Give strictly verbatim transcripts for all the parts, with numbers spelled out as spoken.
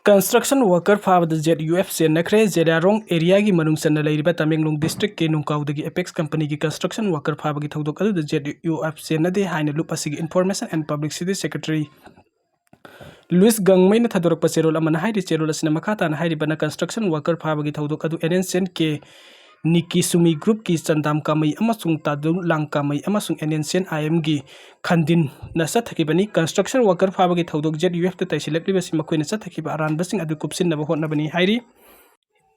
Construction worker ꯐꯥꯕꯗ Z U F ꯆꯦꯟꯅꯈ꯭ꯔꯦ꯫ Zeliangrong areaꯒꯤ ꯃꯅꯨꯡ ꯆꯟꯅ ꯂꯩꯔꯤꯕ ꯇꯃꯦꯡꯂꯣꯡ districtꯀꯤ ꯅꯨꯡꯀꯥꯎꯗꯒꯤ Apex companyꯒꯤ construction worker ꯐꯥꯕꯒꯤ ꯊꯧꯗꯣꯛ ꯑꯗꯨꯗ Z U F ꯆꯦꯟꯅꯗꯦ ꯍꯥꯏꯅ ꯂꯨꯞ ꯑꯁꯤꯒꯤ Information and Publicity Secretary Luis ꯒꯪꯃꯩꯅ ꯊꯥꯗꯣꯔꯛꯄ ꯆꯦꯔꯣꯜ ꯑꯃꯅ ꯍꯥꯏꯔꯤ꯫ ꯆꯦꯔꯣꯜ ꯑꯁꯤꯅ ꯃꯈꯥ ꯇꯥꯅ ꯍꯥꯏꯔꯤꯕꯅ construction worker ꯐꯥꯕꯒꯤ ꯊꯧꯗꯣꯛ ꯑꯗꯨ N N C N K ꯅꯤꯀꯤꯁꯨꯃꯤ groupꯀꯤ ꯆꯟꯗꯥꯝ ꯀꯥꯃꯩ ꯑꯃꯁꯨꯡ ꯇꯥꯗꯨ ꯂꯥꯡ ꯀꯥꯃꯩ ꯑꯃꯁꯨꯡ N N C N I Mꯒꯤ ꯈꯟꯗꯤꯟꯅ ꯆꯠꯊꯈꯤꯕꯅꯤ꯫ Construction worker ꯐꯥꯕꯒꯤ ꯊꯧꯗꯣꯛ Z U Fꯇ ꯇꯩꯁꯤꯜꯂꯛꯂꯤꯕꯁꯤ ꯃꯈꯣꯏꯅ ꯆꯠꯊꯈꯤꯕ ꯑꯔꯥꯟꯕꯁꯤꯡ ꯑꯗꯨ ꯀꯨꯞꯁꯤꯟꯅꯕ ꯍꯣꯠꯅꯕꯅꯤ ꯍꯥꯏꯔꯤ꯫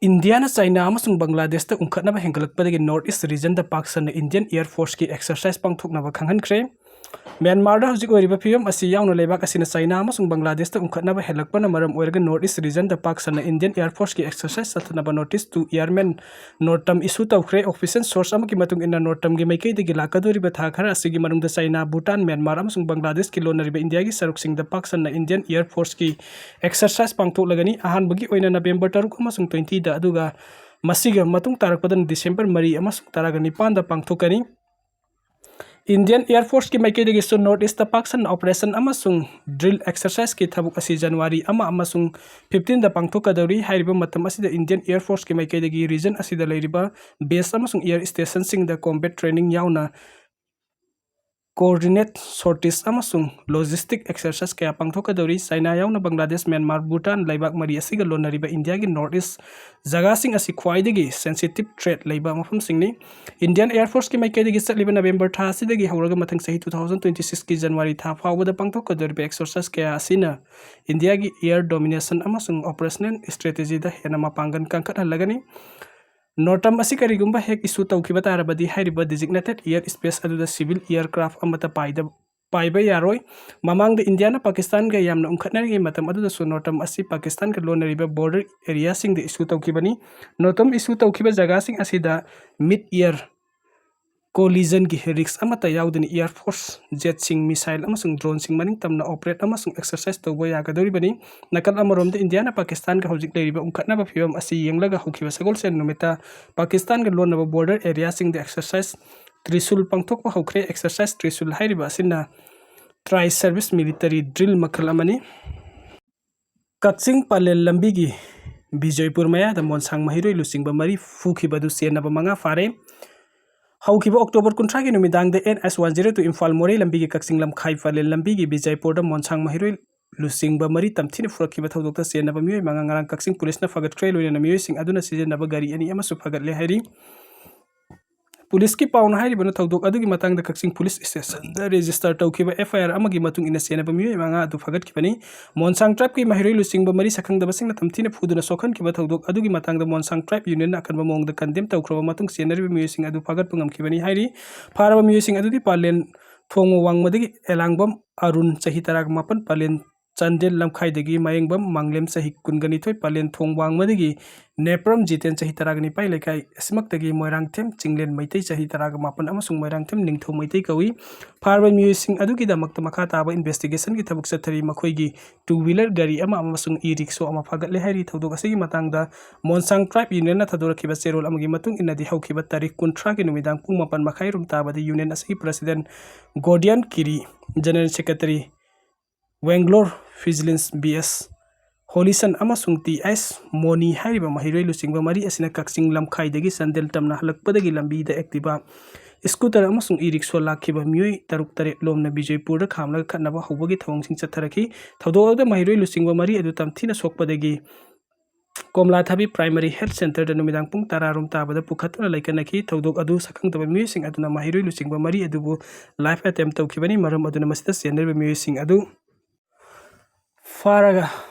ꯏꯟꯗꯤꯌꯥꯅ ꯆꯥꯏꯅꯥ ꯑꯃꯁꯨꯡ ꯕꯪꯒ꯭ꯂꯥꯗꯦꯁꯇ ꯎꯪꯈꯠꯅꯕ ꯍꯦꯟꯒꯠꯂꯛꯄꯗꯒꯤ North East regionꯗ ꯄꯥꯛ ꯁꯟꯅ Indian Air Forceꯀꯤ exercise ꯄꯥꯡꯊꯣꯛꯅꯕ ꯈꯪꯍꯟꯈ꯭ꯔꯦ꯫ ꯃ꯭ꯌꯥꯟꯃꯥꯔꯗ ꯍꯧꯖꯤꯛ ꯑꯣꯏꯔꯤꯕ ꯐꯤꯕꯝ ꯑꯁꯤ ꯌꯥꯎꯅ ꯂꯩꯕꯥꯛ ꯑꯁꯤꯅ ꯆꯥꯏꯅꯥ ꯑꯃꯁꯨꯡ ꯕꯪꯒ꯭ꯂꯥꯗꯦꯁꯇ ꯎꯪꯈꯠꯅꯕ ꯍꯦꯜꯂꯛꯄꯅ ꯃꯔꯝ ꯑꯣꯏꯔꯒ North East regionꯗ ꯄꯥꯛ ꯁꯟꯅ Indian Air Forceꯀꯤ exercise ꯆꯠꯊꯅꯕ notice to airman NORTAM issue ꯇꯧꯈ꯭ꯔꯦ꯫ Official source ꯑꯃꯒꯤ ꯃꯇꯨꯡ ꯏꯟꯅ NORTAMꯒꯤ ꯃꯥꯏꯀꯩꯗꯒꯤ ꯂꯥꯛꯀꯗꯧꯔꯤꯕ ꯊꯥ ꯈꯔ ꯑꯁꯤꯒꯤ ꯃꯅꯨꯡꯗ ꯆꯥꯏꯅꯥ, ꯚꯨꯇꯥꯟ, ꯃ꯭ꯌꯥꯟꯃꯥꯔ ꯑꯃꯁꯨꯡ ꯕꯪꯒ꯭ꯂꯥꯗꯦꯁꯀꯤ ꯂꯣꯟꯅꯔꯤꯕ ꯏꯟꯗꯤꯌꯥꯒꯤ ꯁꯔꯨꯛꯁꯤꯡꯗ ꯄꯥꯛ ꯁꯟꯅ Indian Air Forceꯀꯤ exercise ꯄꯥꯡꯊꯣꯛꯂꯒꯅꯤ꯫ ꯑꯍꯥꯟꯕꯒꯤ ꯑꯣꯏꯅ November ꯇꯔꯨꯛ ꯑꯃꯁꯨꯡ twentyꯗ, ꯑꯗꯨꯒ ꯃꯁꯤꯒ ꯃꯇꯨꯡ ꯇꯥꯔꯛꯄꯗꯅ December ꯃꯔꯤ ꯑꯃꯁꯨꯡ ꯇꯔꯥꯒ ꯅꯤꯄꯥꯟꯗ ꯄꯥꯡꯊꯣꯛꯀꯅꯤ꯫ Indian Air Forceꯀꯤ ꯃꯥꯏꯀꯩꯗꯒꯤꯁꯨ North Eastꯇ ꯄꯥꯛ ꯁꯟꯅ operation ꯑꯃꯁꯨꯡ drill exerciseꯀꯤ ꯊꯕꯛ ꯑꯁꯤ January ꯑꯃ ꯑꯃꯁꯨꯡ fifteenꯗ ꯄꯥꯡꯊꯣꯛꯀꯗꯧꯔꯤ꯫ ꯍꯥꯏꯔꯤꯕ ꯃꯇꯝ ꯑꯁꯤꯗ Indian Air Forceꯀꯤ ꯃꯥꯏꯀꯩꯗꯒꯤ region ꯑꯁꯤꯗ ꯂꯩꯔꯤꯕ base ꯑꯃꯁꯨꯡ air stationꯁꯤꯡꯗ combat training ꯌꯥꯎꯅ coordinate sorties ꯑꯃꯁꯨꯡ logistic exercise ꯀꯌꯥ ꯄꯥꯡꯊꯣꯛꯀꯗꯧꯔꯤ꯫ ꯆꯥꯏꯅꯥ ꯌꯥꯎꯅ ꯕꯪꯒ꯭ꯂꯥꯗꯦꯁ, ꯃ꯭ꯌꯥꯟꯃꯥꯔ, ꯚꯨꯇꯥꯟ ꯂꯩꯕꯥꯛ ꯃꯔꯤ ꯑꯁꯤꯒ ꯂꯣꯟꯅꯔꯤꯕ ꯏꯟꯗꯤꯌꯥꯒꯤ North East ꯖꯒꯥꯁꯤꯡ ꯑꯁꯤ ꯈ꯭ꯋꯥꯏꯗꯒꯤ sensitive threat ꯂꯩꯕ ꯃꯐꯝꯁꯤꯡꯅꯤ꯫ Indian Air Forceꯀꯤ ꯃꯥꯏꯀꯩꯗꯒꯤ ꯆꯠꯂꯤꯕ November ꯊꯥ ꯑꯁꯤꯗꯒꯤ ꯍꯧꯔꯒ ꯃꯊꯪ ꯆꯍꯤ two thousand twenty sixꯀꯤ January ꯊꯥ ꯐꯥꯎꯕꯗ ꯄꯥꯡꯊꯣꯛꯀꯗꯧꯔꯤꯕ exercise ꯀꯌꯥ ꯑꯁꯤꯅ ꯏꯟꯗꯤꯌꯥꯒꯤ air domination ꯑꯃꯁꯨꯡ operational strategyꯗ ꯍꯦꯟꯅ ꯃꯄꯥꯡꯒꯜ ꯀꯟꯈꯠꯍꯜꯂꯒꯅꯤ꯫ NORTAM ꯑꯁꯤ ꯀꯔꯤꯒꯨꯝꯕ ꯍꯦꯛ issue ꯇꯧꯈꯤꯕ ꯇꯥꯔꯕꯗꯤ ꯍꯥꯏꯔꯤꯕ designated air space ꯑꯗꯨꯗ civil aircraft ꯑꯃꯠꯇ ꯄꯥꯏꯗ-, ꯄꯥꯏꯕ ꯌꯥꯔꯣꯏ꯫ ꯃꯃꯥꯡꯗ ꯏꯟꯗꯤꯌꯥꯅ ꯄꯥꯀꯤꯁꯇꯥꯟꯒ ꯌꯥꯝꯅ ꯎꯪꯈꯠꯅꯔꯤꯉꯩ ꯃꯇꯝ ꯑꯗꯨꯗꯁꯨ NORTAM ꯑꯁꯤ ꯄꯥꯀꯤꯁꯇꯥꯟꯒ ꯂꯣꯟꯅꯔꯤꯕ border areaꯁꯤꯡꯗ issue ꯇꯧꯈꯤꯕꯅꯤ꯫ NORTAM issue ꯇꯧꯈꯤꯕ ꯖꯒꯥꯁꯤꯡ ꯑꯁꯤꯗ mid air collisionꯒꯤ risk ꯑꯃꯠꯇ ꯌꯥꯎꯗꯅ Air Force jetꯁꯤꯡ, missile ꯑꯃꯁꯨꯡ droneꯁꯤꯡ ꯃꯅꯤꯡ ꯇꯝꯅ operate ꯑꯃꯁꯨꯡ exercise ꯇꯧꯕ ꯌꯥꯒꯗꯧꯔꯤꯕꯅꯤ꯫ ꯅꯥꯀꯜ ꯑꯃꯔꯣꯝꯗ ꯏꯟꯗꯤꯌꯥꯅ ꯄꯥꯀꯤꯁꯇꯥꯟꯒ ꯍꯧꯖꯤꯛ ꯂꯩꯔꯤꯕ ꯎꯪꯈꯠꯅꯕ ꯐꯤꯕꯝ ꯑꯁꯤ ꯌꯦꯡꯂꯒ ꯍꯧꯈꯤꯕ ꯁꯒꯣꯜꯁꯦꯟ ꯅꯨꯃꯤꯠꯇ ꯄꯥꯀꯤꯁꯇꯥꯟꯒ ꯂꯣꯟꯅꯕ border areaꯁꯤꯡꯗ exercise ꯇ꯭ꯔꯤꯁꯨꯜ ꯄꯥꯡꯊꯣꯛꯄ ꯍꯧꯈ꯭ꯔꯦ꯫ Exercise ꯇ꯭ꯔꯤꯁꯨꯜ ꯍꯥꯏꯔꯤꯕ ꯑꯁꯤꯅ tri-service military drill ꯃꯈꯜ ꯑꯃꯅꯤ꯫ ꯀꯛꯆꯤꯡ ꯄꯂꯦꯜ ꯂꯝꯕꯤꯒꯤ ꯕꯤꯖꯣꯏꯄꯨꯔ ꯃꯌꯥꯗ ꯃꯣꯟꯁꯥꯡ ꯃꯍꯩꯔꯣꯏ ꯂꯨꯆꯤꯡꯕ ꯃꯔꯤ ꯐꯨꯈꯤꯕ ꯑꯗꯨ ꯆꯦꯟꯅꯕ ꯃꯉꯥ ꯐꯥꯔꯦ꯫ ꯍꯧꯈꯤꯕ October ꯀꯨꯟꯊ꯭ꯔꯥꯒꯤ ꯅꯨꯃꯤꯗꯥꯡꯗ N H one zero two Imphal ꯃꯣꯔꯦ ꯂꯝꯕꯤꯒꯤ ꯀꯛꯆꯤꯡ ꯂꯝꯈꯥꯏ ꯄꯂꯦꯜ ꯂꯝꯕꯤꯒꯤ ꯕꯤꯖꯥꯏꯄꯨꯔꯗ ꯃꯣꯟꯁꯥꯡ ꯃꯍꯩꯔꯣꯏ ꯂꯨꯆꯤꯡꯕ ꯃꯔꯤ ꯇꯝꯊꯤꯅ ꯐꯨꯔꯛꯈꯤꯕ ꯊꯧꯗꯣꯛꯇ ꯆꯦꯟꯅꯕ ꯃꯤꯑꯣꯏ ꯃꯉꯥ ꯉꯔꯥꯡ ꯀꯛꯆꯤꯡ ꯄꯨꯂꯤꯁꯅ ꯐꯒꯠꯈ꯭ꯔꯦ꯫ ꯂꯣꯏꯅꯅ ꯃꯤꯑꯣꯏꯁꯤꯡ ꯑꯗꯨꯅ ꯁꯤꯖꯤꯟꯅꯕ ꯒꯥꯔꯤ ꯑꯅꯤ ꯑꯃꯁꯨ ꯐꯒꯠꯂꯦ ꯍꯥꯏꯔꯤ꯫ ꯄꯨꯂꯤꯁꯀꯤ ꯄꯥꯎꯅ ꯍꯥꯏꯔꯤꯕꯅ ꯊꯧꯗꯣꯛ ꯑꯗꯨꯒꯤ ꯃꯇꯥꯡꯗ ꯀꯛꯆꯤꯡ ꯄꯨꯂꯤꯁ ꯁ꯭ꯇꯦꯁꯟꯗ ꯔꯦꯖꯤꯁꯇꯔ ꯇꯧꯈꯤꯕ F I R ꯑꯃꯒꯤ ꯃꯇꯨꯡ ꯏꯟꯅ ꯆꯦꯟꯅꯕ ꯃꯤꯑꯣꯏ ꯃꯉꯥ ꯑꯗꯨ ꯐꯒꯠꯈꯤꯕꯅꯤ꯫ ꯃꯣꯟꯁꯥꯡ ꯇ꯭ꯔꯥꯏꯕꯀꯤ ꯃꯍꯩꯔꯣꯏ ꯂꯨꯆꯤꯡꯕ ꯃꯔꯤ ꯁꯛꯈꯪꯗꯕꯁꯤꯡꯅ ꯇꯝꯊꯤꯅ ꯐꯨꯗꯨꯅ ꯁꯣꯛꯍꯟꯈꯤꯕ ꯊꯧꯗꯣꯛ ꯑꯗꯨꯒꯤ ꯃꯇꯥꯡꯗ ꯃꯣꯟꯁꯥꯡ ꯇ꯭ꯔꯥꯏꯕ ꯌꯨꯅꯤꯌꯟꯅ ꯑꯀꯟꯕ ꯃꯑꯣꯡꯗ ꯀꯟꯗꯦꯝ ꯇꯧꯈ꯭ꯔꯕ ꯃꯇꯨꯡ ꯆꯦꯟꯅꯔꯤꯕ ꯃꯤꯑꯣꯏꯁꯤꯡ ꯑꯗꯨ ꯐꯥꯒꯠꯄ ꯉꯝꯈꯤꯕꯅꯤ ꯍꯥꯏꯔꯤ꯫ ꯐꯥꯔꯕ ꯃꯤꯑꯣꯏꯁꯤꯡ ꯑꯗꯨꯗꯤ ꯄꯥꯂꯦꯟ ꯊꯣꯡ ꯋꯥꯡꯃꯗꯒꯤ ꯑꯦꯂꯥꯡꯕꯝ ꯑꯔꯨꯟ ꯆꯍꯤ ꯇꯔꯥꯃꯥꯄꯟ, ꯄꯥꯂꯦꯟ ꯆꯥꯟꯗꯦꯜ ꯂꯝꯈꯥꯏꯗꯒꯤ ꯃꯌꯦꯡꯕꯝ ꯃꯥꯡꯂꯦꯝ ꯆꯍꯤ ꯀꯨꯟꯒ ꯅꯤꯊꯣꯏ, ꯄꯥꯂꯦꯟ ꯊꯣꯡ ꯋꯥꯡꯃꯗꯒꯤ ꯅꯦꯄ꯭ꯔꯝ ꯖꯤꯇꯦꯟ ꯆꯍꯤ ꯇꯔꯥꯒ ꯅꯤꯄꯥꯟ, ꯂꯩꯀꯥꯏ ꯑꯁꯤꯃꯛꯇꯒꯤ ꯃꯣꯏꯔꯥꯡꯊꯦꯝ ꯆꯤꯡꯂꯦꯟ ꯃꯩꯇꯩ ꯆꯍꯤ ꯇꯔꯥꯒ ꯃꯥꯄꯟ ꯑꯃꯁꯨꯡ ꯃꯣꯏꯔꯥꯡꯊꯦꯝ ꯅꯤꯡꯊꯧ ꯃꯩꯇꯩ ꯀꯧꯏ꯫ ꯐꯥꯔꯕ ꯃꯤꯑꯣꯏꯁꯤꯡ ꯑꯗꯨꯒꯤꯗꯃꯛꯇ ꯃꯈꯥ ꯇꯥꯕ ꯏꯟꯚꯦꯁꯇꯤꯒꯦꯁꯟꯒꯤ ꯊꯕꯛ ꯆꯠꯊꯔꯤ꯫ ꯃꯈꯣꯏꯒꯤ two wheeler ꯒꯥꯔꯤ ꯑꯃ ꯑꯃꯁꯨꯡ e-rickshaw ꯑꯃ ꯐꯥꯒꯠꯂꯦ ꯍꯥꯏꯔꯤ꯫ ꯊꯧꯗꯣꯛ ꯑꯁꯤꯒꯤ ꯃꯇꯥꯡꯗ ꯃꯣꯟꯁꯥꯡ ꯇ꯭ꯔꯥꯏꯕ ꯌꯨꯅꯤꯌꯟꯅ ꯊꯥꯗꯣꯔꯛꯈꯤꯕ ꯆꯦꯔꯣꯜ ꯑꯃꯒꯤ ꯃꯇꯨꯡ ꯏꯟꯅꯗꯤ ꯍꯧꯈꯤꯕ ꯇꯥꯔꯤꯛ ꯀꯨꯟꯊ꯭ꯔꯥꯒꯤ ꯅꯨꯃꯤꯗꯥꯡ ꯄꯨꯡ ꯃꯥꯄꯟ ꯃꯈꯥꯏ ꯔꯨꯝ ꯇꯥꯕꯗ ꯌꯨꯅꯤꯌꯟ ꯑꯁꯤꯒꯤ president Gordian Kiri, general secretary Wenglor ꯐꯤꯖꯤꯂꯤꯟꯁ B S ꯍꯣꯂꯤꯁꯟ ꯑꯃꯁꯨꯡ T S ꯃꯣꯅꯤ ꯍꯥꯏꯔꯤꯕ ꯃꯍꯩꯔꯣꯏ ꯂꯨꯆꯤꯡꯕ ꯃꯔꯤ ꯑꯁꯤꯅ ꯀꯛꯆꯤꯡ ꯂꯝꯈꯥꯏꯗꯒꯤ ꯆꯥꯟꯗꯦꯜ ꯇꯝꯅ ꯍꯜꯂꯛꯄꯗꯒꯤ ꯂꯝꯕꯤꯗ Activa, scooter ꯑꯃꯁꯨꯡ e-rickshaw ꯂꯥꯛꯈꯤꯕ ꯃꯤꯑꯣꯏ ꯇꯔꯨꯛ ꯇꯔꯦꯠ ꯂꯣꯝꯅ ꯕꯤꯖꯣꯏꯄꯨꯔꯗ ꯈꯥꯝꯂꯒ ꯈꯠꯅꯕ ꯍꯧꯕꯒꯤ ꯊꯧꯑꯣꯡꯁꯤꯡ ꯆꯠꯊꯔꯛꯈꯤ꯫ ꯊꯧꯗꯣꯛ ꯑꯗꯨꯗ ꯃꯍꯩꯔꯣꯏ ꯂꯨꯆꯤꯡꯕ ꯃꯔꯤ ꯑꯗꯨ ꯇꯝꯊꯤꯅ ꯁꯣꯛꯄꯗꯒꯤ ꯀꯣꯝꯂꯥꯊꯥꯕꯤ Primary Health Centre ꯗ ꯅꯨꯃꯤꯗꯥꯡ ꯄꯨꯡ ꯇꯔꯥ ꯔꯣꯝ ꯇꯥꯕꯗ ꯄꯨꯈꯠꯇꯨꯅ ꯂꯩꯀꯠꯅꯈꯤ꯫ ꯊꯧꯗꯣꯛ ꯑꯗꯨ ꯁꯛꯈꯪꯗꯕ ꯃꯤꯑꯣꯏꯁꯤꯡ ꯑꯗꯨꯅ ꯃꯍꯩꯔꯣꯏ ꯂꯨꯆꯤꯡꯕ ꯃꯔꯤ ꯑꯗꯨꯕꯨ life attempt ꯇꯧꯈꯤꯕꯅꯤ꯫ ꯃꯔꯝ ꯑꯗꯨꯅ ꯃꯁꯤꯗ ꯆꯦꯟꯅꯔꯤꯕ ꯃꯤꯑꯣꯏꯁꯤꯡ ꯑꯗꯨ ꯐꯥꯔꯒ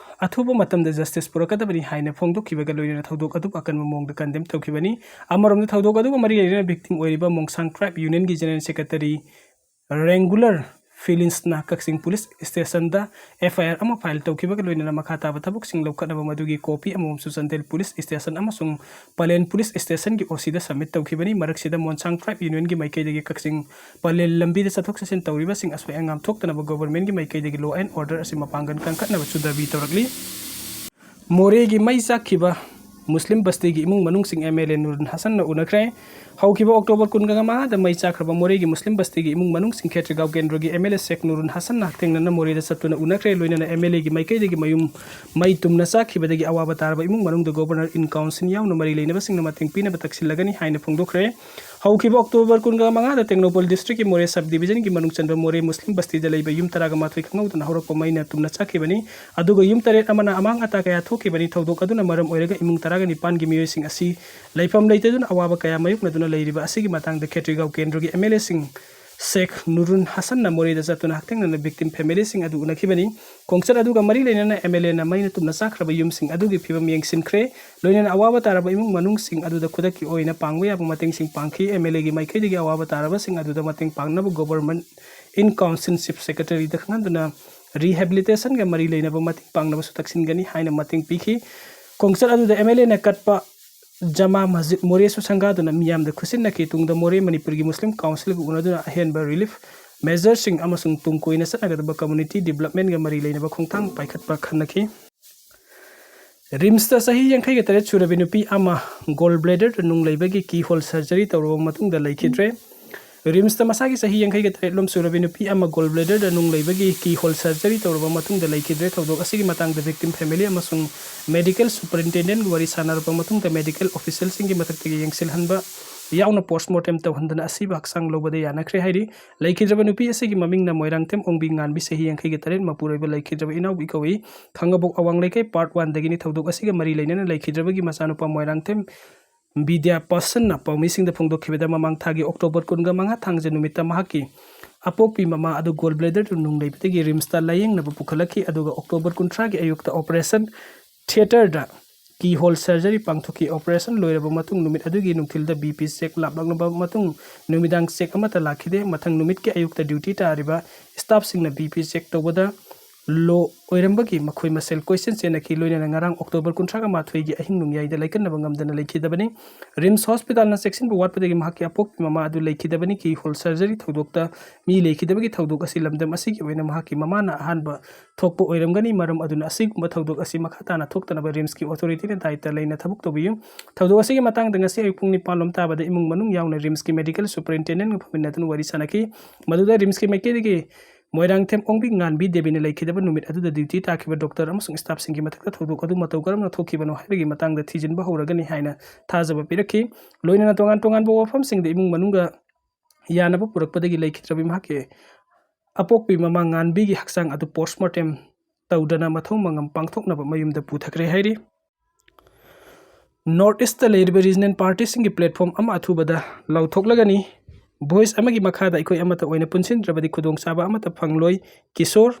ꯑꯊꯨꯕ ꯃꯇꯝꯗ justice ꯄꯨꯔꯛꯀꯗꯕꯅꯤ ꯍꯥꯏꯅ ꯐꯣꯡꯗꯣꯛꯈꯤꯕꯒ ꯂꯣꯏꯅꯅ ꯊꯧꯗꯣꯛ ꯑꯗꯨ ꯑꯀꯟꯕ ꯃꯑꯣꯡꯗ ꯀꯟꯗꯦꯝ ꯇꯧꯈꯤꯕꯅꯤ꯫ ꯑꯃꯔꯣꯝꯗ ꯊꯧꯗꯣꯛ ꯑꯗꯨꯒ ꯃꯔꯤ ꯂꯩꯅꯅ victim ꯑꯣꯏꯔꯤꯕ ꯃꯣꯡꯁꯥꯡ ꯇ꯭ꯔꯥꯏꯕ ꯌꯨꯅꯤꯌꯟꯒꯤ ꯖꯦꯅꯔꯦꯜ ꯁꯦꯀ꯭ꯔꯦꯇꯔꯤ ꯔꯦꯡꯒꯨꯂꯔ ꯐꯤꯂꯤꯟꯁꯅ ꯀꯛꯆꯤꯡ ꯄꯨꯂꯤꯁ ꯁ꯭ꯇꯦꯁꯟꯗ F I R ꯑꯃ ꯐꯥꯏꯜ ꯇꯧꯈꯤꯕꯒ ꯂꯣꯏꯅꯅ ꯃꯈꯥ ꯇꯥꯕ ꯊꯕꯛꯁꯤꯡ ꯂꯧꯈꯠꯅꯕ ꯃꯗꯨꯒꯤ ꯀꯣꯄꯤ ꯑꯃꯃꯝꯁꯨ ꯆꯥꯟꯗꯦꯜ ꯄꯨꯂꯤꯁ ꯁ꯭ꯇꯦꯁꯟ ꯑꯃꯁꯨꯡ ꯄꯂꯦꯟ ꯄꯨꯂꯤꯁ ꯁ꯭ꯇꯦꯁꯟꯒꯤ ꯑꯣ ꯁꯤꯗ ꯁꯕꯃꯤꯠ ꯇꯧꯈꯤꯕꯅꯤ꯫ ꯃꯔꯛꯁꯤꯗ ꯃꯣꯟꯁꯥꯡ ꯇ꯭ꯔꯥꯏꯕ ꯌꯨꯅꯤꯌꯟꯒꯤ ꯃꯥꯏꯀꯩꯗꯒꯤ ꯀꯛꯆꯤꯡ ꯄꯂꯦꯟ ꯂꯝꯕꯤꯗ ꯆꯠꯊꯣꯛ ꯆꯠꯁꯤꯟ ꯇꯧꯔꯤꯕꯁꯤꯡ ꯑꯁꯣꯏ ꯑꯉꯥꯝ ꯊꯣꯛꯇꯅꯕ ꯒꯣꯚꯔꯟꯃꯦꯟꯠꯀꯤ ꯃꯥꯏꯀꯩꯗꯒꯤ law and order ꯑꯁꯤ ꯃꯄꯥꯡꯒꯜ ꯀꯟꯈꯠꯅꯕꯁꯨ ꯗꯥꯕꯤ ꯇꯧꯔꯛꯂꯤ꯫ ꯃꯣꯔꯦꯒꯤ ꯃꯩ ꯆꯥꯛꯈꯤꯕ ꯃꯨꯁꯂꯤꯝ ꯕꯁꯇꯤꯒꯤ ꯏꯃꯨꯡ ꯃꯅꯨꯡꯁꯤꯡ M L A ꯅꯨꯔꯨꯟ ꯍꯁꯟꯅ ꯎꯅꯈ꯭ꯔꯦ꯫ ꯍꯧꯈꯤꯕ ꯑꯣꯛꯇꯣꯕꯔ ꯀꯨꯟꯒ ꯃꯉꯥꯗ ꯃꯩ ꯆꯥꯛꯈ꯭ꯔꯕ ꯃꯣꯔꯦꯒꯤ ꯃꯨꯁꯂꯤꯝ ꯕꯁꯇꯤꯒꯤ ꯏꯃꯨꯡ ꯃꯅꯨꯡꯁꯤꯡ ꯈꯦꯇ꯭ꯔꯤꯒꯥꯎ ꯀꯦꯟꯗ꯭ꯔꯒꯤ ꯑꯦꯝ ꯑꯦꯜ ꯑꯦ ꯁꯦꯈ ꯅꯨꯔꯨꯟ ꯍꯁꯟꯅ ꯍꯛꯊꯦꯡꯅꯅ ꯃꯣꯔꯦꯗ ꯆꯠꯇꯨꯅ ꯎꯅꯈ꯭ꯔꯦ꯫ ꯂꯣꯏꯅꯅ ꯑꯦꯝ ꯑꯦꯜ ꯑꯦꯒꯤ ꯃꯥꯏꯀꯩꯗꯒꯤ ꯃꯌꯨꯝ ꯃꯩ ꯇꯨꯝꯅ ꯆꯥꯛꯈꯤꯕꯗꯒꯤ ꯑꯋꯥꯕ ꯇꯥꯔꯕ ꯏꯃꯨꯡ ꯃꯅꯨꯡꯗ ꯒꯣꯕꯔꯅꯔ ꯏꯟ ꯀꯥꯎꯟꯁꯤꯜ ꯌꯥꯎꯅ ꯃꯔꯤ ꯂꯩꯅꯕꯁꯤꯡꯅ ꯃꯇꯦꯡ ꯄꯤꯅꯕ ꯇꯛꯁꯤꯜꯂꯒꯅꯤ ꯍꯥꯏꯅ ꯐꯣꯡꯗꯣꯛꯈ꯭ꯔꯦ꯫ ꯍꯧꯈꯤꯕ ꯑꯣꯛꯇꯣꯕꯔ ꯀꯨꯟꯒ ꯃꯉꯥꯗ ꯇꯦꯡꯅꯧꯄꯜ ꯗꯤꯁꯇ꯭ꯔꯤꯛꯀꯤ ꯃꯣꯔꯦ ꯁꯕ ꯗꯤꯕꯤꯖꯟꯒꯤ ꯃꯅꯨꯡ ꯆꯟꯕ ꯃꯣꯔꯦ ꯃꯨꯁꯂꯤꯝ ꯕꯁꯇꯤꯗ ꯂꯩꯕ ꯌꯨꯝ ꯇꯔꯥꯒ ꯃꯥꯊꯣꯏ ꯈꯪꯍꯧꯗꯅ ꯍꯧꯔꯛꯄ ꯃꯩꯅ ꯇꯨꯝꯅ ꯆꯥꯛꯈꯤꯕꯅꯤ꯫ ꯑꯗꯨꯒ ꯌꯨꯝ ꯇꯔꯦꯠ ꯑꯃꯅ ꯑꯃꯥꯡ ꯑꯇꯥ ꯀꯌꯥ ꯊꯣꯛꯈꯤꯕꯅꯤ꯫ ꯊꯧꯗꯣꯛ ꯑꯗꯨꯅ ꯃꯔꯝ ꯑꯣꯏꯔꯒ ꯏꯃꯨꯡ ꯇꯔꯥꯒ ꯅꯤꯄꯥꯟꯒꯤ ꯃꯤꯑꯣꯏꯁꯤꯡ ꯑꯁꯤ ꯂꯩꯐꯝ ꯂꯩꯇꯗꯨꯅ ꯑꯋꯥꯕ ꯀꯌꯥ ꯃꯥꯌꯣꯛꯅꯗꯨꯅ ꯂꯩꯔꯤꯕ ꯑꯁꯤꯒꯤ ꯃꯇꯥꯡꯗ ꯈꯦꯇ꯭ꯔꯤꯒꯥꯎ ꯀꯦꯟꯗ꯭ꯔꯒꯤ ꯑꯦꯝ ꯑꯦꯜ ꯑꯦꯁꯤꯡ ꯁꯦꯈ ꯅꯨꯔꯨꯟ ꯍꯁꯟꯅ ꯃꯣꯔꯦꯗ ꯆꯠꯇꯨꯅ ꯍꯛꯊꯦꯡꯅꯅ ꯚꯤꯛꯇꯤꯝ ꯐꯦꯃꯤꯂꯤꯁꯤꯡ ꯑꯗꯨ ꯎꯅꯈꯤꯕꯅꯤ꯫ ꯈꯣꯡꯆꯠ ꯑꯗꯨꯒ ꯃꯔꯤ ꯂꯩꯅꯅ ꯑꯦꯝ ꯑꯦꯜ ꯑꯦꯅ ꯃꯩꯅ ꯇꯨꯝꯅ ꯆꯥꯛꯈ꯭ꯔꯕ ꯌꯨꯝꯁꯤꯡ ꯑꯗꯨꯒꯤ ꯐꯤꯕꯝ ꯌꯦꯡꯁꯤꯟꯈ꯭ꯔꯦ꯫ ꯂꯣꯏꯅꯅ ꯑꯋꯥꯕ ꯇꯥꯔꯕ ꯏꯃꯨꯡ ꯃꯅꯨꯡꯁꯤꯡ ꯑꯗꯨꯗ ꯈꯨꯗꯛꯀꯤ ꯑꯣꯏꯅ ꯄꯥꯡꯕ ꯌꯥꯕ ꯃꯇꯦꯡꯁꯤꯡ ꯄꯥꯡꯈꯤ꯫ ꯑꯦꯝ ꯑꯦꯜ ꯑꯦꯒꯤ ꯃꯥꯏꯀꯩꯗꯒꯤ ꯑꯋꯥꯕ ꯇꯥꯔꯕꯁꯤꯡ ꯑꯗꯨꯗ ꯃꯇꯦꯡ ꯄꯥꯡꯅꯕ ꯒꯣꯕꯔꯃꯦꯟ ꯏꯟ ꯀꯥꯎꯟꯁꯤꯜ ꯆꯤꯐ ꯁꯦꯀ꯭ꯔꯦꯇꯔꯤꯗ ꯈꯪꯍꯟꯗꯨꯅ ꯔꯤꯍꯦꯕꯤꯂꯤꯇꯦꯁꯟꯒ ꯃꯔꯤ ꯂꯩꯅꯕ ꯃꯇꯦꯡ ꯄꯥꯡꯅꯕꯁꯨ ꯇꯛꯁꯤꯟꯒꯅꯤ ꯍꯥꯏꯅ ꯃꯇꯦꯡ ꯄꯤꯈꯤ꯫ ꯈꯣꯡꯆꯠ ꯑꯗꯨꯗ ꯑꯦꯝ ꯑꯦꯜ ꯑꯦꯅ ꯀꯠꯄ ꯖꯃꯥ ꯃꯁꯖꯤꯗ ꯃꯣꯔꯦꯁꯨ ꯁꯪꯒꯥꯗꯨꯅ ꯃꯤꯌꯥꯝꯗ ꯈꯨꯠꯁꯤꯟꯅꯈꯤ꯫ ꯇꯨꯡꯗ ꯃꯣꯔꯦ ꯃꯅꯤꯄꯨꯔꯒꯤ ꯃꯨꯁꯂꯤꯝ ꯀꯥꯎꯟꯁꯤꯜꯒ ꯎꯅꯗꯨꯅ ꯑꯍꯦꯟꯕ ꯔꯤꯂꯤꯐ ꯃꯦꯖꯔꯁꯤꯡ ꯑꯃꯁꯨꯡ ꯇꯨꯡ ꯀꯣꯏꯅ ꯆꯠꯅꯒꯗꯕ ꯀꯝꯃ꯭ꯌꯨꯅꯤꯇꯤ ꯗꯤꯕꯂꯞꯃꯦꯟꯒ ꯃꯔꯤ ꯂꯩꯅꯕ ꯈꯣꯡꯊꯥꯡ ꯄꯥꯏꯈꯠꯄ ꯈꯟꯅꯈꯤ꯫ ꯔꯤꯝꯁꯇ ꯆꯍꯤ ꯌꯥꯡꯈꯩꯒ ꯇꯔꯦꯠ ꯁꯨꯔꯕꯤ ꯅꯨꯄꯤ ꯑꯃ ꯒꯣꯜ ꯕ꯭ꯂꯦꯗꯔꯗ ꯅꯨꯡ ꯂꯩꯕꯒꯤ ꯀꯤ ꯍꯣꯜ ꯁꯔꯖꯔꯤ ꯇꯧꯔꯕ ꯃꯇꯨꯡꯗ ꯂꯩꯈꯤꯗ꯭ꯔꯦ꯫ ꯔꯤꯝꯁꯇ ꯃꯁꯥꯒꯤ ꯆꯍꯤ ꯌꯥꯡꯈꯩꯒ ꯇꯔꯦꯠ ꯂꯣꯝ ꯁꯨꯔꯕꯤ ꯅꯨꯄꯤ ꯑꯃ ꯒꯣꯜ ꯕ꯭ꯂꯦꯗꯔꯗ ꯅꯨꯡ ꯂꯩꯕꯒꯤ ꯀꯤ ꯍꯣꯜ ꯁꯔꯖꯔꯤ ꯇꯧꯔꯕ ꯃꯇꯨꯡꯗ ꯂꯩꯈꯤꯗ꯭ꯔꯦ꯫ ꯊꯧꯗꯣꯛ ꯑꯁꯤꯒꯤ ꯃꯇꯥꯡꯗ ꯚꯤꯛꯇꯤꯝ ꯐꯦꯃꯤꯂꯤ ꯑꯃꯁꯨꯡ ꯃꯦꯗꯤꯀꯦꯜ ꯁꯨꯄꯔꯤꯟꯇꯦꯟꯗꯦꯟꯒ ꯋꯥꯔꯤ ꯁꯥꯟꯅꯔꯕ ꯃꯇꯨꯡꯗ ꯃꯦꯗꯤꯀꯦꯜ ꯑꯣꯐꯤꯁꯤꯌꯦꯜꯁꯤꯡꯒꯤ ꯃꯊꯛꯇꯒꯤ ꯌꯦꯡꯁꯤꯜꯍꯟꯕ ꯌꯥꯎꯅ ꯄꯣꯁꯃꯣꯔꯇꯦꯝ ꯇꯧꯍꯟꯗꯅ ꯑꯁꯤꯕ ꯍꯛꯆꯥꯡ ꯂꯧꯕꯗ ꯌꯥꯅꯈ꯭ꯔꯦ ꯍꯥꯏꯔꯤ꯫ ꯂꯩꯈꯤꯗ꯭ꯔꯕ ꯅꯨꯄꯤ ꯑꯁꯤꯒꯤ ꯃꯃꯤꯡꯅ ꯃꯣꯏꯔꯥꯡꯊꯦꯝ ꯑꯣꯡꯕꯤ ꯉꯥꯟꯕꯤ, ꯆꯍꯤ ꯌꯥꯡꯈꯩꯒ ꯇꯔꯦꯠ, ꯃꯄꯨꯔꯣꯏꯕ ꯂꯩꯈꯤꯗ꯭ꯔꯕ ꯏꯅꯥꯎꯕꯤ ꯀꯧꯏ꯫ ꯈꯥꯡꯉꯕꯣꯛ ꯑꯋꯥꯡ ꯂꯩꯀꯥꯏ ꯄꯥꯔꯠ ꯋꯥꯟꯗꯒꯤꯅꯤ꯫ ꯊꯧꯗꯣꯛ ꯑꯁꯤꯒ ꯃꯔꯤ ꯂꯩꯅꯅ ꯂꯩꯈꯤꯗ꯭ꯔꯕꯒꯤ ꯃꯆꯥꯅꯨꯄꯥ ꯃꯣꯏꯔꯥꯡꯊꯦꯝ ꯕꯤꯗ꯭ꯌꯥ ꯄꯥꯁꯟꯅ ꯄꯥꯎꯃꯤꯁꯤꯡꯗ ꯐꯣꯡꯗꯣꯛꯈꯤꯕꯗ, ꯃꯃꯥꯡ ꯊꯥꯒꯤ ꯑꯣꯛꯇꯣꯕꯔ ꯀꯨꯟꯒ ꯃꯉꯥ ꯊꯥꯡꯖ ꯅꯨꯃꯤꯠꯇ ꯃꯍꯥꯛꯀꯤ ꯑꯄꯣꯛꯄꯤ ꯃꯃꯥ ꯑꯗꯨ ꯒꯣꯜ ꯕ꯭ꯂꯦꯗꯔꯗ ꯅꯨꯡ ꯂꯩꯕꯗꯒꯤ ꯔꯤꯝꯁꯇ ꯂꯥꯌꯦꯡꯅꯕ ꯄꯨꯈꯠꯂꯛꯈꯤ, ꯑꯗꯨꯒ ꯑꯣꯛꯇꯣꯕꯔ ꯀꯨꯟꯊ꯭ꯔꯥꯒꯤ ꯑꯌꯨꯛꯇ ꯑꯣꯄꯔꯦꯁꯟ ꯊꯤꯌꯦꯇꯔꯗ ꯀꯤ ꯍꯣꯜ ꯁꯔꯖꯔꯤ ꯄꯥꯡꯊꯣꯛꯈꯤ꯫ ꯑꯣꯄꯔꯦꯁꯟ ꯂꯣꯏꯔꯕ ꯃꯇꯨꯡ ꯅꯨꯃꯤꯠ ꯑꯗꯨꯒꯤ ꯅꯨꯡꯊꯤꯜꯗ ꯕꯤ ꯄꯤ ꯆꯦꯛ ꯂꯥꯛꯂꯛꯂꯕ ꯃꯇꯨꯡ ꯅꯨꯃꯤꯗꯥꯡ ꯆꯦꯛ ꯑꯃꯠꯇ ꯂꯥꯛꯈꯤꯗꯦ꯫ ꯃꯊꯪ ꯅꯨꯃꯤꯠꯀꯤ ꯑꯌꯨꯛꯇ ꯗ꯭ꯌꯨꯇꯤ ꯇꯥꯔꯤꯕ ꯁ꯭ꯇꯥꯐꯁꯤꯡꯅ ꯕꯤ ꯄꯤ ꯆꯦꯛ ꯇꯧꯕꯗ ꯂꯣ ꯑꯣꯏꯔꯝꯕꯒꯤ ꯃꯈꯣꯏ ꯃꯁꯦꯜ ꯀꯣꯏꯆꯦꯟ ꯆꯦꯟꯅꯈꯤ꯫ ꯂꯣꯏꯅꯅ ꯉꯔꯥꯡ October ꯀꯨꯟꯊ꯭ꯔꯥꯒ ꯃꯥꯊꯣꯏꯒꯤ ꯑꯍꯤꯡ ꯅꯣꯡꯌꯥꯏꯗ ꯂꯥꯏꯀꯠꯅꯕ ꯉꯝꯗꯅ ꯂꯩꯈꯤꯗꯕꯅꯤ꯫ RIMS hospitalꯅ ꯆꯦꯛꯁꯤꯟꯕ ꯋꯥꯠꯄꯗꯒꯤ ꯃꯍꯥꯛꯀꯤ ꯑꯄꯣꯛꯄꯤ ꯃꯃꯥ ꯑꯗꯨ ꯂꯩꯈꯤꯗꯕꯅꯤ꯫ Keyhole surgery ꯊꯧꯗꯣꯛꯇ ꯃꯤ ꯂꯩꯈꯤꯗꯕꯒꯤ ꯊꯧꯗꯣꯛ ꯑꯁꯤ ꯂꯝꯗꯝ ꯑꯁꯤꯒꯤ ꯑꯣꯏꯅ ꯃꯍꯥꯛꯀꯤ ꯃꯃꯥꯅ ꯑꯍꯥꯟꯕ ꯊꯣꯛꯄ ꯑꯣꯏꯔꯝꯒꯅꯤ꯫ ꯃꯔꯝ ꯑꯗꯨꯅ ꯑꯁꯤꯒꯨꯝꯕ ꯊꯧꯗꯣꯛ ꯑꯁꯤ ꯃꯈꯥ ꯇꯥꯅ ꯊꯣꯛꯇꯅꯕ RIMSꯀꯤ authorityꯅ ꯗꯥꯏꯇ ꯂꯩꯅ ꯊꯕꯛ ꯇꯧꯕꯤꯌꯨ꯫ ꯊꯧꯗꯣꯛ ꯑꯁꯤꯒꯤ ꯃꯇꯥꯡꯗ ꯉꯁꯤ ꯑꯌꯨꯛ ꯄꯨꯡ ꯅꯤꯄꯥꯟ ꯂꯣꯝ ꯇꯥꯕꯗ ꯏꯃꯨꯡ ꯃꯅꯨꯡ ꯌꯥꯎꯅ RIMSꯀꯤ medical superintendentꯒ ꯐꯝꯃꯤꯟꯅꯗꯨꯅ ꯋꯥꯔꯤ ꯁꯥꯅꯈꯤ꯫ ꯃꯗꯨꯗ RIMSꯀꯤ ꯃꯥꯏꯀꯩꯗꯒꯤ ꯃꯣꯏꯔꯥꯡꯊꯦꯝ ꯑꯣꯡꯕꯤ ꯉꯥꯟꯕꯤ ꯗꯦꯕꯤꯅ ꯂꯩꯈꯤꯗꯕ ꯅꯨꯃꯤꯠ ꯑꯗꯨꯗ duty ꯇꯥꯈꯤꯕ doctor ꯑꯃꯁꯨꯡ staffꯁꯤꯡꯒꯤ ꯃꯊꯛꯇ ꯊꯧꯗꯣꯛ ꯑꯗꯨ ꯃꯇꯧ ꯀꯔꯝꯅ ꯊꯣꯛꯈꯤꯕꯅꯣ ꯍꯥꯏꯕꯒꯤ ꯃꯇꯥꯡꯗ ꯊꯤꯖꯤꯟꯕ ꯍꯧꯔꯒꯅꯤ ꯍꯥꯏꯅ ꯊꯥꯖꯕ ꯄꯤꯔꯛꯈꯤ꯫ ꯂꯣꯏꯅꯅ ꯇꯣꯉꯥꯟ ꯇꯣꯉꯥꯟꯕ ꯋꯥꯐꯝꯁꯤꯡꯗ ꯏꯃꯨꯡ ꯃꯅꯨꯡꯒ ꯌꯥꯅꯕ ꯄꯨꯔꯛꯄꯗꯒꯤ ꯂꯩꯈꯤꯗ꯭ꯔꯕꯤ ꯃꯍꯥꯛꯀꯤ ꯑꯄꯣꯛꯄꯤ ꯃꯃꯥ ꯉꯥꯟꯕꯤꯒꯤ ꯍꯛꯆꯥꯡ ꯑꯗꯨ postmortem ꯇꯧꯗꯅ ꯃꯊꯧ ꯃꯉꯝ ꯄꯥꯡꯊꯣꯛꯅꯕ ꯃꯌꯨꯝꯗ ꯄꯨꯊꯈ꯭ꯔꯦ ꯍꯥꯏꯔꯤ꯫ North Eastꯇ ꯂꯩꯔꯤꯕ regional partyꯁꯤꯡꯒꯤ platform ꯑꯃ ꯑꯊꯨꯕꯗ ꯂꯥꯎꯊꯣꯛꯂꯒꯅꯤ꯫ Voice ꯑꯃꯒꯤ ꯃꯈꯥꯗ ꯑꯩꯈꯣꯏ ꯑꯃꯠꯇ ꯑꯣꯏꯅ ꯄꯨꯟꯁꯤꯟꯗ꯭ꯔꯕꯗꯤ ꯈꯨꯗꯣꯡꯆꯥꯕ ꯑꯃꯠꯇ ꯐꯪꯂꯣꯏ꯫ ꯀꯤꯁꯣꯔ꯫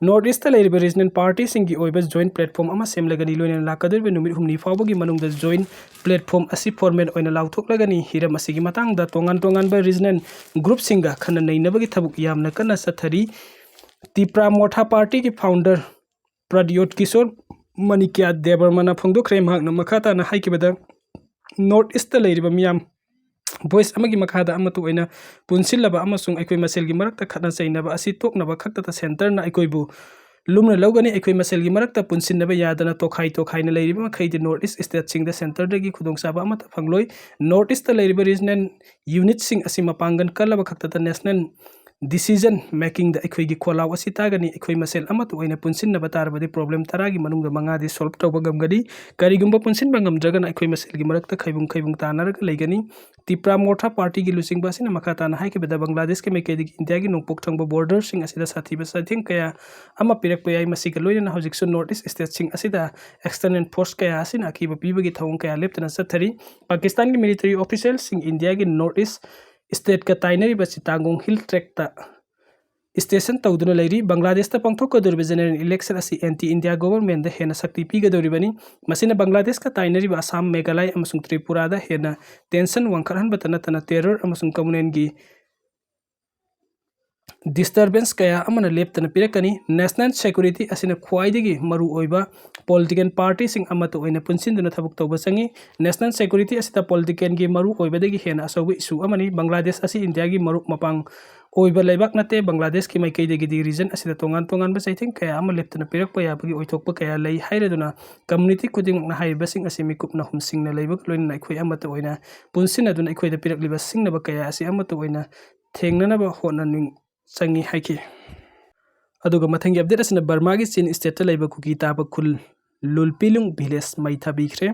North Eastꯇ ꯂꯩꯔꯤꯕ regional partyꯁꯤꯡꯒꯤ ꯑꯣꯏꯕ joint platform ꯑꯃ ꯁꯦꯝꯂꯒꯅꯤ꯫ ꯂꯣꯏꯅꯅ ꯂꯥꯛꯀꯗꯧꯔꯤꯕ ꯅꯨꯃꯤꯠ ꯍꯨꯝꯅꯤ ꯐꯥꯎꯕꯒꯤ ꯃꯅꯨꯡꯗ joint platform ꯑꯁꯤ formal ꯑꯣꯏꯅ ꯂꯥꯎꯊꯣꯛꯂꯒꯅꯤ꯫ ꯍꯤꯔꯝ ꯑꯁꯤꯒꯤ ꯃꯇꯥꯡꯗ ꯇꯣꯉꯥꯟ ꯇꯣꯉꯥꯟꯕ regional groupꯁꯤꯡꯒ ꯈꯟꯅ ꯅꯩꯅꯕꯒꯤ ꯊꯕꯛ ꯌꯥꯝꯅ ꯀꯟꯅ ꯆꯠꯊꯔꯤ꯫ Tipra Motha Partyꯒꯤ founder ꯄ꯭ꯔꯗ꯭ꯌꯣꯠ Kishore ꯃꯅꯤꯀ꯭ꯌꯥ ꯗꯦꯕꯔꯃꯅ ꯐꯣꯡꯗꯣꯛꯈ꯭ꯔꯦ꯫ ꯃꯍꯥꯛꯅ ꯃꯈꯥ ꯇꯥꯅ ꯍꯥꯏꯈꯤꯕꯗ, North Eastꯇ ꯂꯩꯔꯤꯕ ꯃꯤꯌꯥꯝ voice ꯑꯃꯒꯤ ꯃꯈꯥꯗ ꯑꯃꯠꯇ ꯑꯣꯏꯅ ꯄꯨꯟꯁꯤꯜꯂꯕ ꯑꯃꯁꯨꯡ ꯑꯩꯈꯣꯏ ꯃꯁꯦꯜꯒꯤ ꯃꯔꯛꯇ ꯈꯠꯅ ꯆꯩꯅꯕ ꯑꯁꯤ ꯇꯣꯛꯅꯕ ꯈꯛꯇꯗ centreꯅ ꯑꯩꯈꯣꯏꯕꯨ ꯂꯨꯝꯅ ꯂꯧꯒꯅꯤ꯫ ꯑꯩꯈꯣꯏ ꯃꯁꯦꯜꯒꯤ ꯃꯔꯛꯇ ꯄꯨꯟꯁꯤꯟꯅꯕ ꯌꯥꯗꯅ ꯇꯣꯈꯥꯏ ꯇꯣꯈꯥꯏꯅ ꯂꯩꯔꯤꯕ ꯃꯈꯩꯗꯤ North East stateꯁꯤꯡꯗ centreꯗꯒꯤ ꯈꯨꯗꯣꯡꯆꯥꯕ ꯑꯃꯠꯇ ꯐꯪꯂꯣꯏ꯫ North Eastꯇ ꯂꯩꯔꯤꯕ regional unitꯁꯤꯡ ꯑꯁꯤ ꯃꯄꯥꯡꯒꯜ ꯀꯜꯂꯕ ꯈꯛꯇꯗ national decision makingꯗ ꯑꯩꯈꯣꯏꯒꯤ ꯈꯣꯜꯂꯥꯎ ꯑꯁꯤ ꯇꯥꯒꯅꯤ꯫ ꯑꯩꯈꯣꯏ ꯃꯁꯦꯜ ꯑꯃꯠꯇ ꯑꯣꯏꯅ ꯄꯨꯟꯁꯤꯟꯅꯕ ꯇꯥꯔꯕꯗꯤ problem ꯇꯔꯥꯒꯤ ꯃꯅꯨꯡꯗ ꯃꯉꯥꯗꯤ solve ꯇꯧꯕ ꯉꯝꯒꯅꯤ꯫ ꯀꯔꯤꯒꯨꯝꯕ ꯄꯨꯟꯁꯤꯟꯕ ꯉꯝꯗ꯭ꯔꯒꯅ ꯑꯩꯈꯣꯏ ꯃꯁꯦꯜꯒꯤ ꯃꯔꯛꯇ ꯈꯩꯕꯨꯡ ꯈꯩꯕꯨꯡ ꯇꯥꯅꯔꯒ ꯂꯩꯒꯅꯤ꯫ Tipra Motha Partyꯒꯤ ꯂꯨꯆꯤꯡꯕ ꯑꯁꯤꯅ ꯃꯈꯥ ꯇꯥꯅ ꯍꯥꯏꯈꯤꯕꯗ, ꯕꯪꯒ꯭ꯂꯥꯗꯦꯁꯀꯤ ꯃꯥꯏꯀꯩꯗꯒꯤ ꯏꯟꯗꯤꯌꯥꯒꯤ ꯅꯣꯡꯄꯣꯛ ꯊꯪꯕ borderꯁꯤꯡ ꯑꯁꯤꯗ ꯁꯥꯊꯤꯕ ꯆꯩꯊꯦꯡ ꯀꯌꯥ ꯑꯃ ꯄꯤꯔꯛꯄ ꯌꯥꯏ꯫ ꯃꯁꯤꯒ ꯂꯣꯏꯅꯅ ꯍꯧꯖꯤꯛꯁꯨ North East stateꯁꯤꯡ ꯑꯁꯤꯗ external force ꯀꯌꯥ ꯑꯁꯤꯅ ꯑꯀꯤꯕ ꯄꯤꯕꯒꯤ ꯊꯧꯑꯣꯡ ꯀꯌꯥ ꯂꯦꯞꯇꯅ ꯆꯠꯊꯔꯤ꯫ ꯄꯥꯀꯤꯁꯇꯥꯟꯒꯤ military officialꯁꯤꯡ ꯏꯟꯗꯤꯌꯥꯒꯤ North East stateꯀ ꯇꯥꯏꯅꯔꯤꯕ ꯆꯤꯇꯥꯒꯣꯡ hill tract station ꯇꯧꯗꯨꯅ ꯂꯩꯔꯤ꯫ ꯕꯪꯒ꯭ꯂꯥꯗꯦꯁꯇ ꯄꯥꯡꯊꯣꯛꯀꯗꯧꯔꯤꯕ general election ꯑꯁꯤ anti India governmentꯗ ꯍꯦꯟꯅ ꯁꯛꯇꯤ ꯄꯤꯒꯗꯧꯔꯤꯕꯅꯤ꯫ ꯃꯁꯤꯅ ꯕꯪꯒ꯭ꯂꯥꯗꯦꯁꯀ ꯇꯥꯏꯅꯔꯤꯕ ꯑꯁꯥꯝ, ꯃꯦꯘꯥꯂꯌ ꯑꯃꯁꯨꯡ ꯇ꯭ꯔꯤꯄꯨꯔꯥꯗ ꯍꯦꯟꯅ tension ꯋꯥꯡꯈꯠꯍꯟꯕꯇ ꯅꯠꯇꯅ terror ꯑꯃꯁꯨꯡ communalꯒꯤ disturbance ꯀꯌꯥ ꯑꯃꯅ ꯂꯦꯞꯇꯅ ꯄꯤꯔꯛꯀꯅꯤ꯫ National security ꯑꯁꯤꯅ ꯈ꯭ꯋꯥꯏꯗꯒꯤ ꯃꯔꯨꯑꯣꯏꯕ political partyꯁꯤꯡ ꯑꯃꯠꯇ ꯑꯣꯏꯅ ꯄꯨꯟꯁꯤꯟꯗꯨꯅ ꯊꯕꯛ ꯇꯧꯕ ꯆꯪꯏ꯫ National security ꯑꯁꯤꯗ politicalꯒꯤ ꯃꯔꯨꯑꯣꯏꯕꯗꯒꯤ ꯍꯦꯟꯅ ꯑꯆꯧꯕ issue ꯑꯃꯅꯤ꯫ ꯕꯪꯒ꯭ꯂꯥꯗꯦꯁ ꯑꯁꯤ ꯏꯟꯗꯤꯌꯥꯒꯤ ꯃꯔꯨꯞ ꯃꯄꯥꯡ ꯑꯣꯏꯕ ꯂꯩꯕꯥꯛ ꯅꯠꯇꯦ꯫ ꯕꯪꯒ꯭ꯂꯥꯗꯦꯁꯀꯤ ꯃꯥꯏꯀꯩꯗꯒꯤꯗꯤ region ꯑꯁꯤꯗ ꯇꯣꯉꯥꯟ ꯇꯣꯉꯥꯟꯕ ꯆꯩꯊꯦꯡ ꯀꯌꯥ ꯑꯃ ꯂꯦꯞꯇꯅ ꯄꯤꯔꯛꯄ ꯌꯥꯕꯒꯤ ꯑꯣꯏꯊꯣꯛꯄ ꯀꯌꯥ ꯂꯩ ꯍꯥꯏꯔꯗꯨꯅ, community ꯈꯨꯗꯤꯡꯃꯛꯅ ꯍꯥꯏꯔꯤꯕꯁꯤꯡ ꯑꯁꯤ ꯃꯤꯀꯨꯞꯅ ꯍꯨꯝꯁꯤꯡꯅ ꯂꯩꯕꯒ ꯂꯣꯏꯅꯅ ꯑꯩꯈꯣꯏ ꯑꯃꯠꯇ ꯑꯣꯏꯅ ꯄꯨꯟꯁꯤꯟꯅꯗꯨꯅ ꯑꯩꯈꯣꯏꯗ ꯄꯤꯔꯛꯂꯤꯕ ꯁꯤꯡꯅꯕ ꯀꯌꯥ ꯑꯁꯤ ꯑꯃꯠꯇ ꯑꯣꯏꯅ ꯊꯦꯡꯅꯅꯕ ꯍꯣꯠꯅꯅꯤꯡ ꯆꯪꯏ ꯍꯥꯏꯈꯤ꯫ ꯑꯗꯨꯒ ꯃꯊꯪꯒꯤ update ꯑꯁꯤꯅ ꯕꯔꯃꯥꯒꯤ ꯆꯤꯟ stateꯇ ꯂꯩꯕ ꯀꯨꯀꯤ ꯇꯥꯕ ꯈꯨꯜ ꯂꯨꯜꯄꯤꯂꯨꯡ village ꯃꯩ ꯊꯥꯕꯤꯈ꯭ꯔꯦ꯫